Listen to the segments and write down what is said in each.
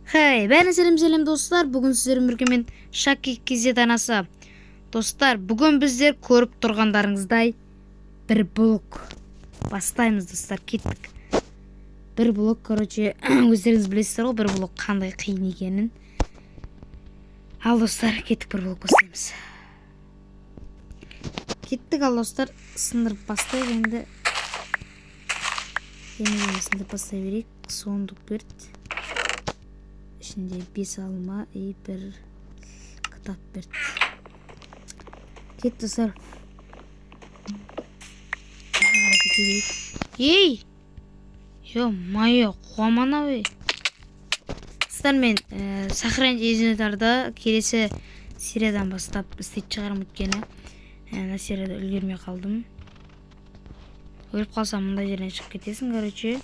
Хей, бәріне сәлем сәлем достар. Бүгін сіздермен бірге мен Шаки KZ анасы. Достар, бүгін біздер көріп тұрғандарыңыздай бір блок бастаймыз, достар, кеттік. Бір блок, короче, өздеріңіз білесіздер ғой, бір блок қандай қиын екенін. Ал достар, кеттік, бір блок бастаймыз. Кеттік, ал достар, сындырып бастайық енді. Енді сындырып бастай берейік. Сундук берді. Ішінде 5 алма и бір кітап берді. Кет, достар. Ей! Ё-моё, қуаман-ау, ей. Достар, мен сохранить инвентарды келесі сериядан бастап істейтін шығармын, өйткені мына серияда үлгермей қалдым. Өліп қалсам мындай жерден шығып кетесің, короче.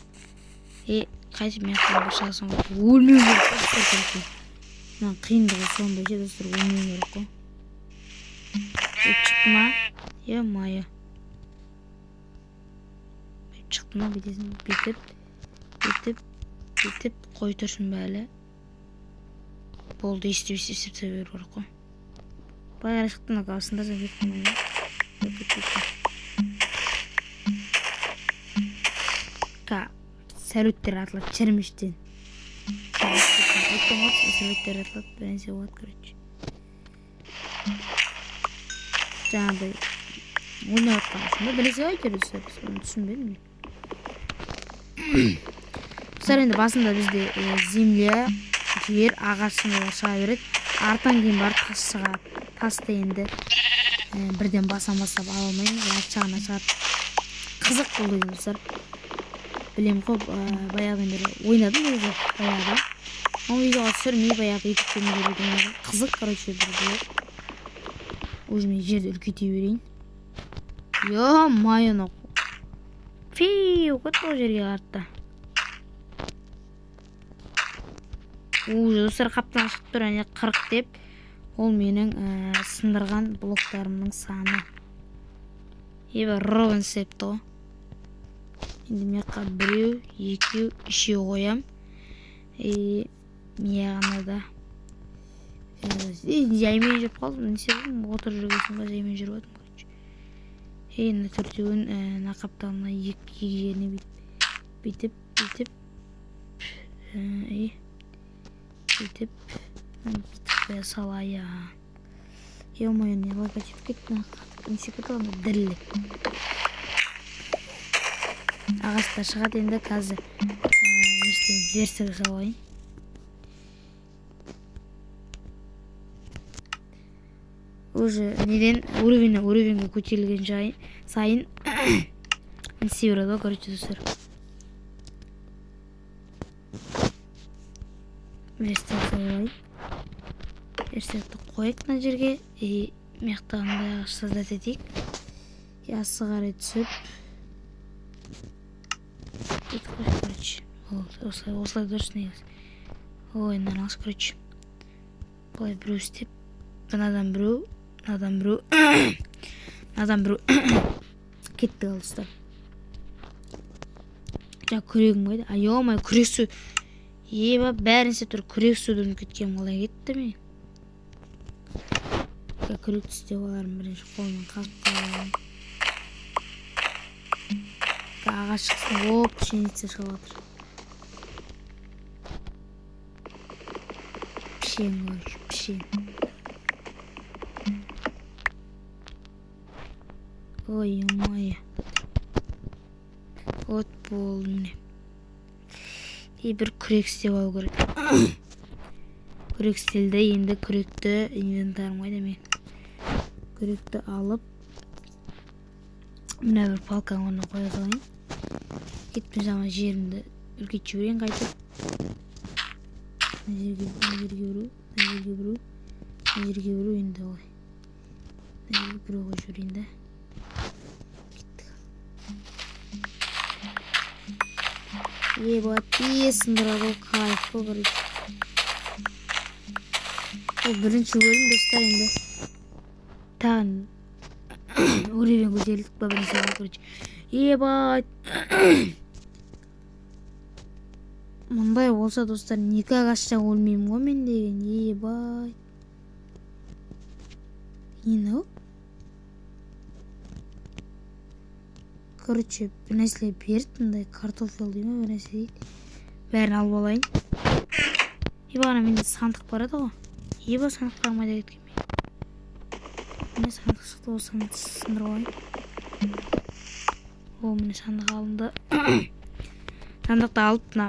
И қайтып мен бір шығасың ғой. Өлмеу керек қой, достар, короче. Мына қиындығы сондай ше, достар, өлмеу керек қой. Өтіп шықты ма? Ё-моё. Өтіп шықты ма, бүйтесің, бүйтіп, бүйтіп, бүйтіп, қой тұрсын ба әлі. Болды, естіп, естіп, естіп тастай беру керек қой. Былай қарай шықты, мына астында кетіп қалмай ма? Сәлөттер атылады, чермештен. Айттым ғой, сәлөттер атылады, бір нәрсе болады, короче. Жаңағыдай ойнап жатқан үшін ба, бір нәрсе әйтеуір, достар, соны түсінбедім мен. Достар, енді басында бізде земля, жер, ағаш сондайлар шыға береді. Артан кейін барып тас шығады. Тасты енді бірден басан бастап ала алмаймыз, арт жағына шығады. Қызық болды енді, достар. Білем ғой, баяғыдан бері ойнадым өзі, баяғыда. Ол видеоға түсірмей, баяғыда ютубтен бері ойнадым. Қызық, короче, бір блог. Уже мен жерді үлкейте берейін. Ё-моё, мынау. Фиу, кетті ғой жерге артта. Уже достар қаптан шығып тұр, әне 40 деп. Ол менің сындырған блоктарымның саны. Ебі, ровно істепті ғой. Енді мына жаққа біреу, екеу, үшеу қоям. И мына да. Жаймен жүріп қалдым. Не істедім? Отырып жүргенсің ба, жаймен жүріп жатырмын, короче. И мына төртеуін мына қапталына екі жеріне бүйтіп, бүйтіп, и бүйтіп, бүйтіп қоя салайын. Ё-моё, не логотип кетті, мына не істеп кетті ғой, мына дірілдеп. Ағаштар шығады енді қазір. Не істеймін, верстак жасап алайын. Уже неден уровеньнен уровеньге көтерілген сайын не істей береді ғой, короче, достар. Верстак жасап алайын. Верстакты қояйық мына жерге. И мына жақта мындай ағаш создать етейік. И асты қарай түсіп бүйтіп қояйық, короче. Болды, осылай дұрыс негізі. Ой, мынаны алшы, короче. Былай біреу істеп, мынадан біреу, мынадан біреу, мынадан біреу. Кеттік, ал, достар. Жаңа күрегім қайда? А, ё-моё, күрек су. Еба, бәрін істеп тұр. Күрек суды ұмытып кеткенім қалай кетті мен? Күрек істеп алармын, бірінші қолымнан қазып қалайын. Ағаш шықсын. Оп, пшеница шығып жатыр. Пішен, короче, пішен. Ой, ё-моё. Вот болды міне. И бір күрек істеп алу керек. Күрек істелді. Енді күректі инвентарым қайда мен? Күректі алып мына бір палканың орнына қоя салайын. Кетпей жаңа жерімді үлкейтіп жіберейін қайтып. Мына жерге, мына жерге біреу, мына жерге біреу, мына жерге біреу, енді олай. Мына жерге біреу қойып жіберейін да. Кеттік. Еба, тез сындырады ғой, кайф қой, короче. Бұл бірінші бөлім, достар, енді. Тағы уровень көтерілдік па, бірінші бөлім, короче. Ебать. Мындай болса, достар, никак аштан өлмеймін ғой мен деген. Ебай. Не мынау? Короче, бір нәрселер берді, мындай картофель дей ме, бір нәрсе дейді. Бәрін алып алайын. Еба, ана менде сандық бар еді ғой. Еба, сандық бар ма деп кеткен мен. Міне сандық шықты, ол сандықты сындырып алайын. О, міне сандық алынды. Сандықты алып, мына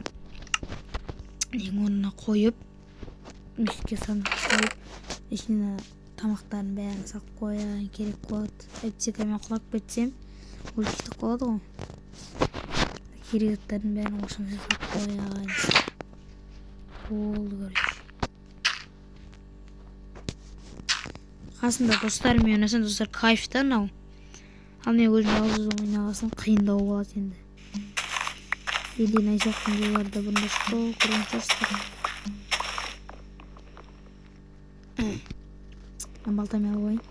нең орнына қойып, мешітке сандық қойып, ішіне тамақтардың бәрін салып қояйын, керек болады. Әйтпесе мен құлап кетсем, өліп кетіп қалады ғой. Керек заттардың бәрін осында салып қояйын. Болды, короче. Қасында достарыммен ойнасаң, достар, кайф та мынау. Ал мен өзім жалғыз өзім ойнағасын қиындау болады енді. Или найзақтың жолдары бұрында шықты ғой, көрген шығарсыздар. Мен балтамен алып алайын.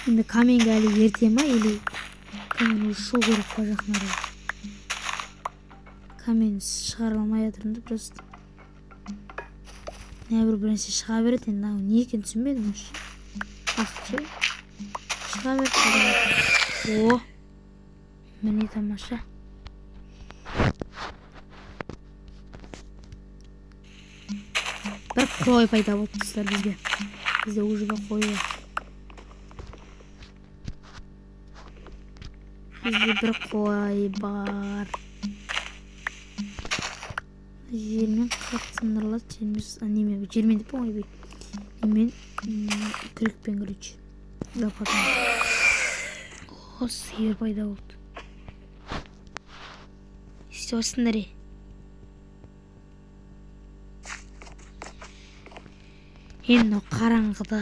Енді каменге әлі ерте ма, или камень уже шығу керек па жақын арада? Камень шығара алмай жатырмын да, просто. Не бір нәрсе шыға береді енді, мынау не екенін түсінбедім вообще. Ақ ше? Шыға береді, шыға береді. О! Міне тамаша. Бір қой пайда болды, достар, бізге. Бізде уже бір қой бар. Бізде бір қой бар. Жермен қатты сындырылады, жермен немен, жермен деп қой, ойбай. Немен, күрекпен, короче. Лопатамен. О, сиыр пайда болды. Істеп отырсыңдар, е? Енді мынау қараңғыда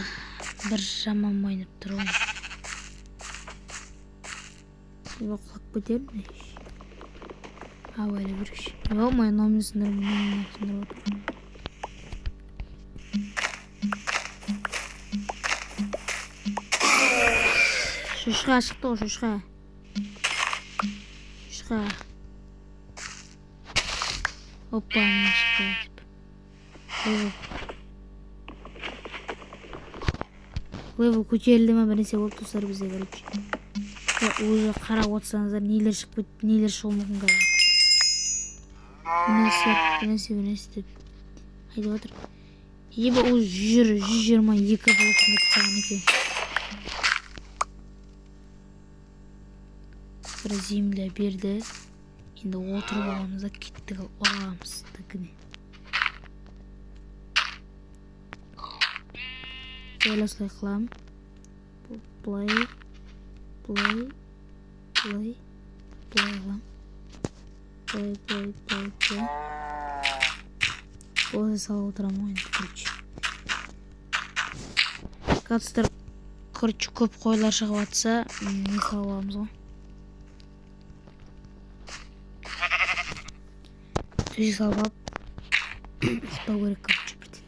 бір жаман ойнап тұр ғой. Ойбай, құлап кетермін. Ау, әлі бір кіші. Ё-моё, мынаумен сындырып, мынаумен сындырып отыр. Шошқа шықты ғой, шошқа. Шошқа. Опа, мына шықты ғой деп. Левел. Левел көтерілді ма, бір нәрсе болды, достар, бізде, короче. Уже қарап отырсаңыздар, нелер шығып кетті, нелер шығуы мүмкін қазір. Бір нәрсе, бір нәрсе деп айтып отыр. Ебі, ол жүз жиырма екі блок сындырып тастаған екен. Бір земля берді. Енді отырып аламыз да кеттік, ұрамыз тікіне. Дәл осылай қыламын. Былай, былай, былай, былай қыламын. Былай, былай, былай, былай. Осылай салып отырамын ғой енді, короче. Қазір, короче, көп қойлар шығып жатса, не салып аламыз ғой. Төсек салып алып, ұйықтау керек, короче, бірден.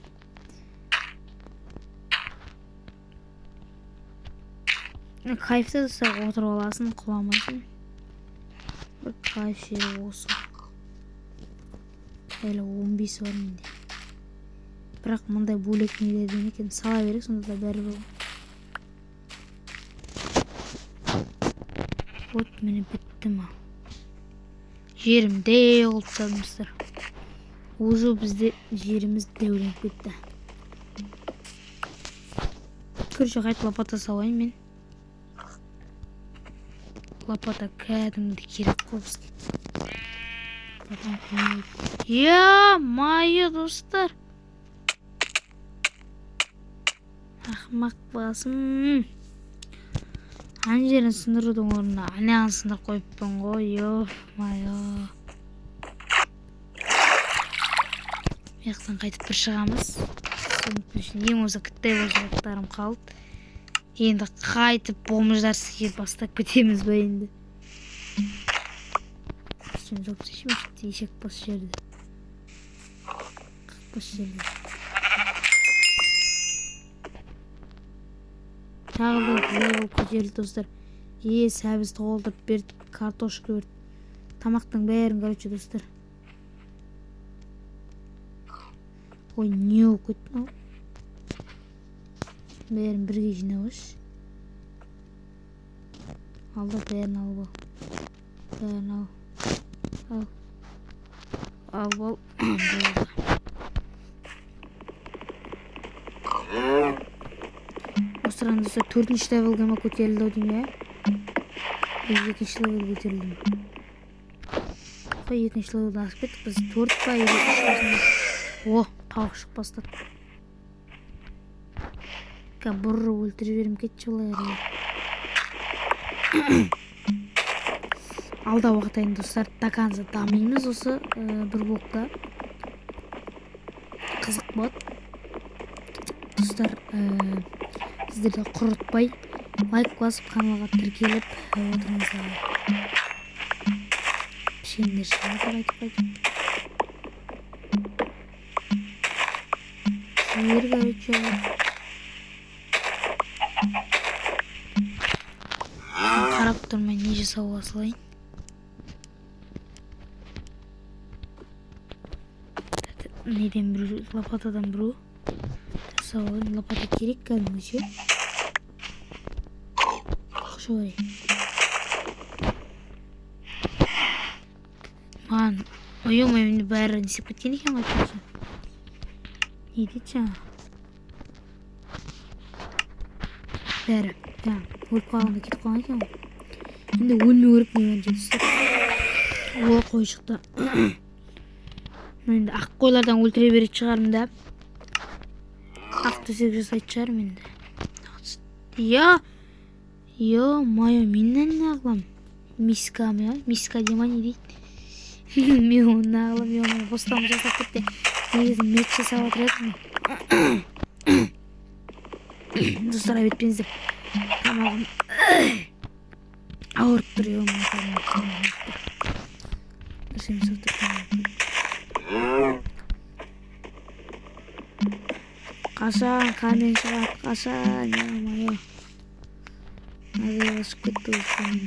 Кайфты достар, отырып аласың, құламайсың. Бір кайф жері осы. Әлі он бесі бар менде. Бірақ мындай бөлек нелерден екен, сала берейік, сонда да бәрібір. Вот міне бітті ма. Жерім дәу қылып тастадым, достар. Уже бізде жеріміз дәуленіп кетті. Короче, қайтып лопата салайын мен. Лопата кәдімгідей керек қой бізге. Ё-моё, достар. Ақымақ басым. Ана жерін сындырудың орнына анаған сындырып қойыппын ғой, ё-моё. Мына жақтан қайтып бір шығамыз. Соның үшін ең болмаса кіттай болса заттарым қалды. Енді қайтып бомждарсыз келіп бастап кетеміз ба енді? Үстін жауып тастайыншы, мешітте ешек бас жерде. Қақ бас жерде. Тағы да левел көтерілді, достар. Е, сәбіз толтырып берді, картошка берді. Тамақтың бәрін, короче, достар. Ой, не болып кетті мынау? Бәрін бірге жинап алшы. Ал да бәрін алып ал. Бәрін ал. Ал. Алып ал. Осыған достар 4-ші левелге ма көтерілді ау деймін, иә? 2-ші левелге көтерілдім. Қой, 2-ші левелден асып кеттік. Біз 4 па или 3 па? О, тауық шығып бастады. Бұр өлтіріп жіберем, кетші олай әрі. Алда уақыт айын достар, до конца дамимыз осы бір блокта. Қызық болады. Достар, сіздерді құрытпай лайк басып каналға тіркеліп отырыңыздар. Пішендер шығады қайтып-қайтып. Жер, короче. Қарап тұрмай не жасауға салайын. Неден біреу, лопатадан біреу жасап алайын. Лопата керек кәдімгі ше. Қоша берейін. Маған ой-ой, енді бәрі не істеп кеткен екен ғой, айтпақшы. Не дейді жаңа? Бәрі, жаңа, өліп қалғанда кетіп қалған екен ғой. Енді өлмеу керек мен енді достар. О, қой шықты. Енді ақ қойлардан өлтіре беретін шығармын да. Ақ төсек жасайтын шығармын енді. Я, ё-моё, мен не қыламын? Миска ма, миска дей ма, не дейді? Мен оны не қыламын, ё-моё, бостан жасап кетті. Негізі меч жасап жатыр едім. Достар, айып етпеңіздер. Тамағым ауырып тұр, ё-моё, тамағым ауырып тұр. Дұрыс емес отыр. Қашан камень шығады, қашан, ё-моё. Мына шығып кетті уже камень.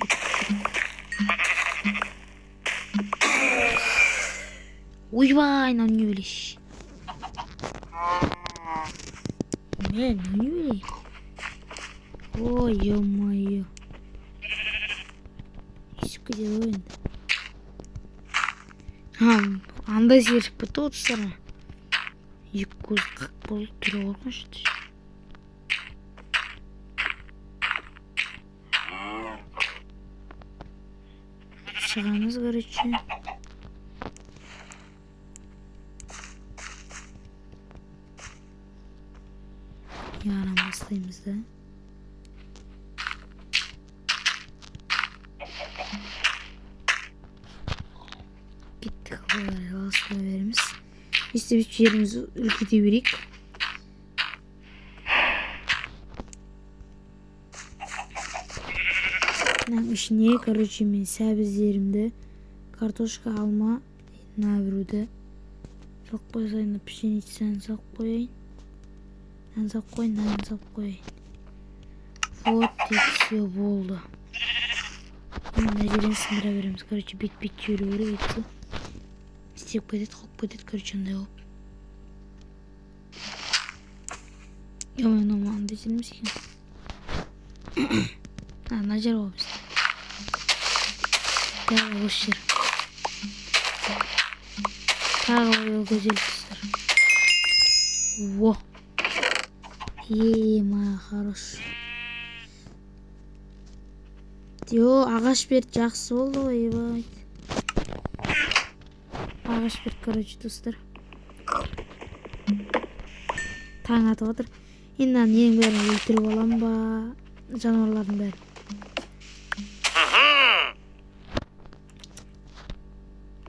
Ойбай, мынау не бәле? Мә, мынау не бәле? Ой, ё-моё. Есіп кетеді ғой енді. Андай жер шығып кетті ғой достар. Екі көз қақ болып түрі қорқынышты. Шығамыз, короче. Ярам бастаймыз да. Кеттік, жалғастыра береміз. Естіп жерімізді үлкейте берейік. Мынаның ішіне, короче, мен сәбіздерімді, картошка, алма, мына біреуді салып қойсайын, пшеницаны салып қояйын. Мынаны салып қояйын, мынаны салып қояйын. Вот и все болды. Мына жерден сындыра береміз. Короче, бет-бет жіберу керек етсе. Істеп кетеді, қойып кетеді, короче, андай болып. Ё-моё, мынау мынандай жер емес екен. Мына жер ғой бізде. Дәл осы жер. Тағы бір көзеліп достар. Во. Ема, хорош. Йо, ағаш берді, жақсы болды ғой, ебать. Ағаш берді, короче, достар. Таң атып отыр. Енді мынаның ненің бәрін өлтіріп аламын ба? Жануарлардың бәрін.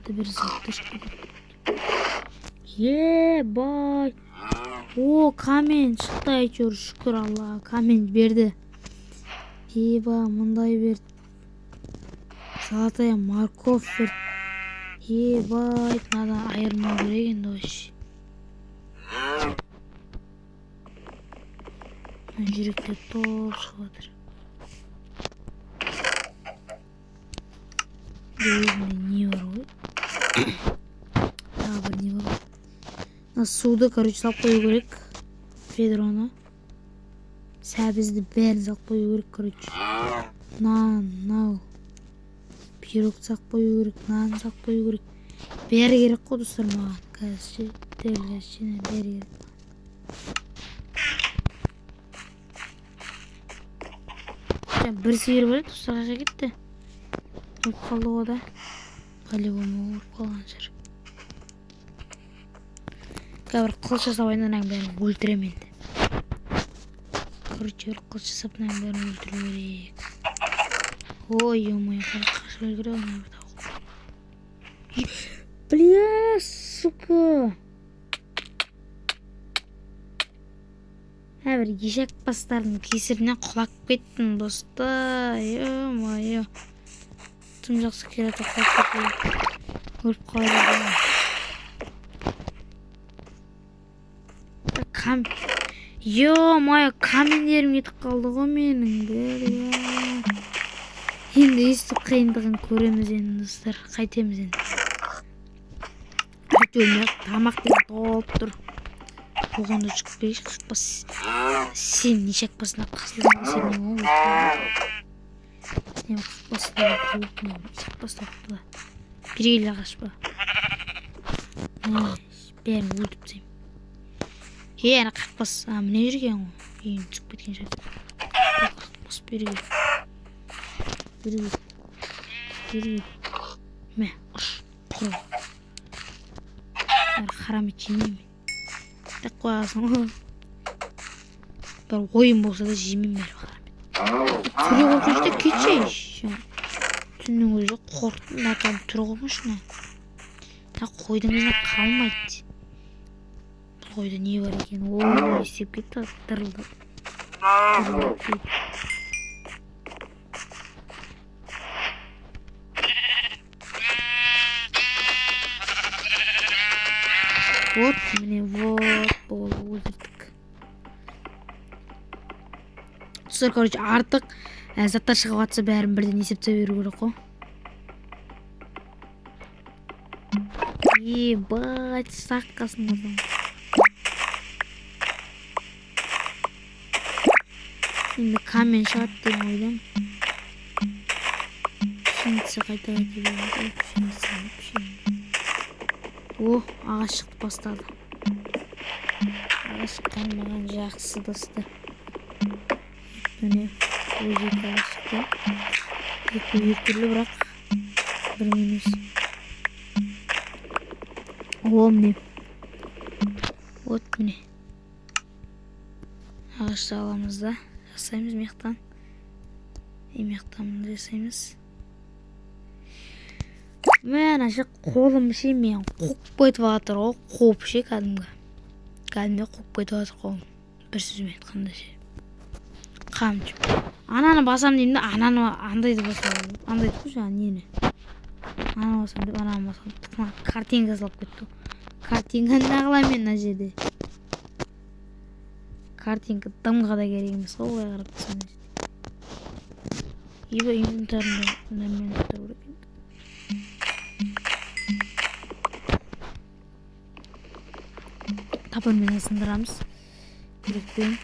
Бір затты шығып кетеді. Ебать. О, камень шықты әйтеуір, шүкір Аллаға, камень берді. Еба, мындай берді. Золотая морковь берді. Ебать, мынадан айырмау керек енді вообще. Мына жүректер топ шығып жатыр. Өзімде не бар ғой? Тағы бір не бар. Мына суды, короче, салып қою керек. Ведроны. Сәбізді бәрін салып қою керек, короче. Нан, мынау. Пирог салып қою керек, нан салып қою керек. Бәрі керек қой, достар, маған. Қазір ше, дәл қазір ше, бәрі керек. Бір сиыр бар еді, достар, қайда кетті? Өліп қалды ғой да. По-любому өліп қалған шығар. Қазір бір қылыш жасап алайын, ананың бәрін өлтіремін енді. Короче, бір қылыш жасап мынаның бәрін өлтіру керек. Ой, ё-моё, қашып үлгере алмай бір тауық. Бля, сука. Бір ешек бастардың кесірінен құлап кеттім, достар. Ё-моё. Тым жақсы келеді, құлап кетті. Өліп қалады. Ё-моё, камендерім кетіп қалды ғой менің. Бля. Енді өйстіп қиындығын көреміз енді, достар. Қайтеміз енді. Әйтеуір мына тамақ деген толып тұр. Оған да шығып берейінші, қақпас. Сен ешек басына қысылдың десе не болды? Не қақпас деген қуып, не ешек бас тауыпты да. Бері келе қашпа. Бәрін өлтіріп тастаймын. Е, ана қақпас, міне жүр екен ғой. Үйін түсіп кеткен шығар. Қақпас, бері кел. Бері кел. Бері кел. Мә, ұш, құр. Бәрі харам ет жемеймін мен. Тек қоясың ғой. Бір ойын болса да жемеймін бәрі харам ет. Түрі қорқынышты, кетші. Түннің өзі қорқытты, мына кәдімгі түрі қорқынышты мына. Мына қойдың ізіне қалмайды. Бұл қойда не бар екен? О, істеп кетті, дырылдап. Дырылдап кетті. Вот, міне, вот, болды, өлтірдік. Достар, короче, артық заттар шығып жатса бәрін бірден есептей беру керек қой. Ебать, сақ қасында. Енді камень шығады деген ойдамын. Пшеница қайта қайта беремін. Пшеница, пшеница. О, ағаш шығып бастады. Ағаш шыққан маған жақсы, достар. Міне, өзі екі ағаш шықты. Екеуі екі түрлі, бірақ бір емес. О, міне. Вот, міне. Ағашты аламыз да, жасаймыз мияқтан. Мияқтан мындай жасаймыз. Мә, ана ше қолым ше мен қуып кетіп жатыр ғой, қуып ше кәдімгі. Кәдімгі қуып кетіп жатыр қолым. Бір сөзбен айтқанда ше. Қамчы. Ананы басам деймін да, ананы андайды басам. Андайды ғой жаңа нені. Ананы басам деп, ананы басам. Мына картинка салып кетті ғой. Картинканы не қыламын мен мына жерде? Картинка дымға да керек емес қой, олай қарап тұрсаң мына жерде. Ибо инвентарында нормально ұстау керек енді. Топормен сындырамыз. Күрекпен.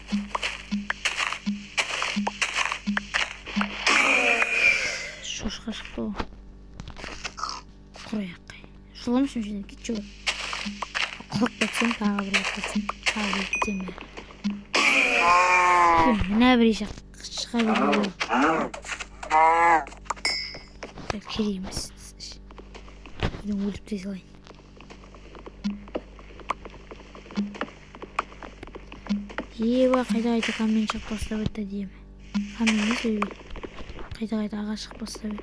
Шошқа шықты ғой. Құраяқ. Жыламшы жерден кетші ғой. Құлап кетсем, тағы бір құлап кетсем, тағы бір кетсем бәрі. Мына бір ешек шыға берді. Керек емес. Үйден өліп те салайын. Еба, қайта-қайта камень шығып бастап еді деймін. Камень емес, ойбай. Қайта-қайта ағаш шығып бастап еді.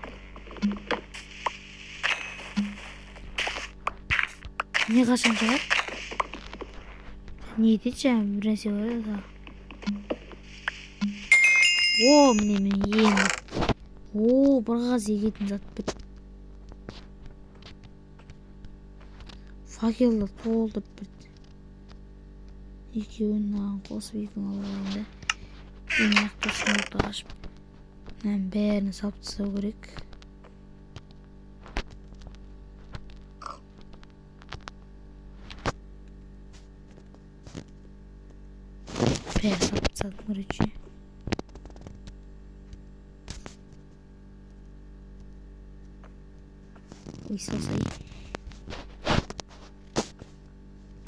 Не қашан шығады? Не етеді жаңа бір нәрсе бар еді тағы. О, міне, міне, енді. О, бір қағаз егетін зат бітті. Факелді толтырып бітті. Екеуін мынаған қосып, екеуін алып алайын да. Енді мына жақта сундукты ашып, мынаның бәрін салып тастау керек. Бәрі салып тастадым, короче. Ой, сосай.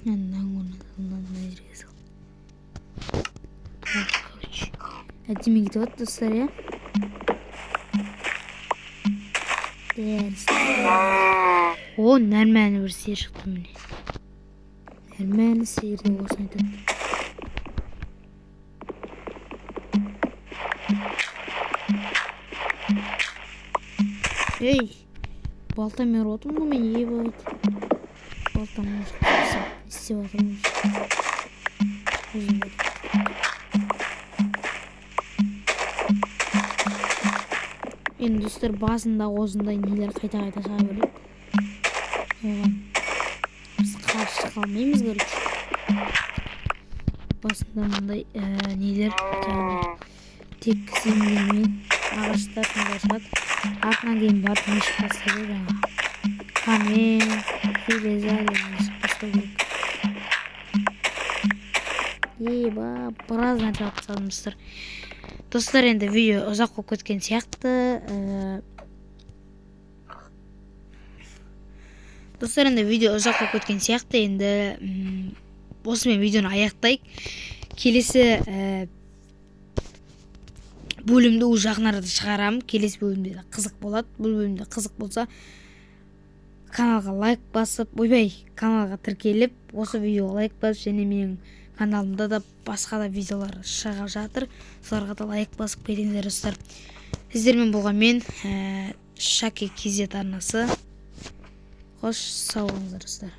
Мынаның орнына мына жерге сал. Короче, әдемі кетіп жатыр, достар, иә. О, нормальный бір сиыр шықты міне. Нормальный сиыр деп осыны айтады. Ей, балтамен ұрып отырмын ғой мен, ебать. Балтамын не істеп жатырмын? Енді, достар, басында осындай нелер қайта-қайта шыға береді. Оған біз қарсы шыға алмаймыз, короче. Басында мындай нелер, жаңағы тек землемен ағаштар сондай шығады. Артынан кейін барып не шығып бастайды жаңағы. Камен, железа деген шығып бастау керек. Еба, біраз нәрсе алып тастадым, достар. Достар, енді видео ұзақ болып кеткен сияқты. Достар, енді видео ұзақ болып кеткен сияқты. Енді осымен видеоны аяқтайық. Келесі бөлімді уже жақын арада шығарамын. Келесі бөлімде де қызық болады. Бұл бөлімде қызық болса, каналға лайк басып, ойбай, каналға тіркеліп, осы видеоға лайк басып, және менің каналымда да басқа да видеолар шығып жатыр. Соларға да лайк басып кетіңіздер, достар. Сіздермен болған мен, Шаки KZ арнасы. Қош, сау болыңыздар, достар.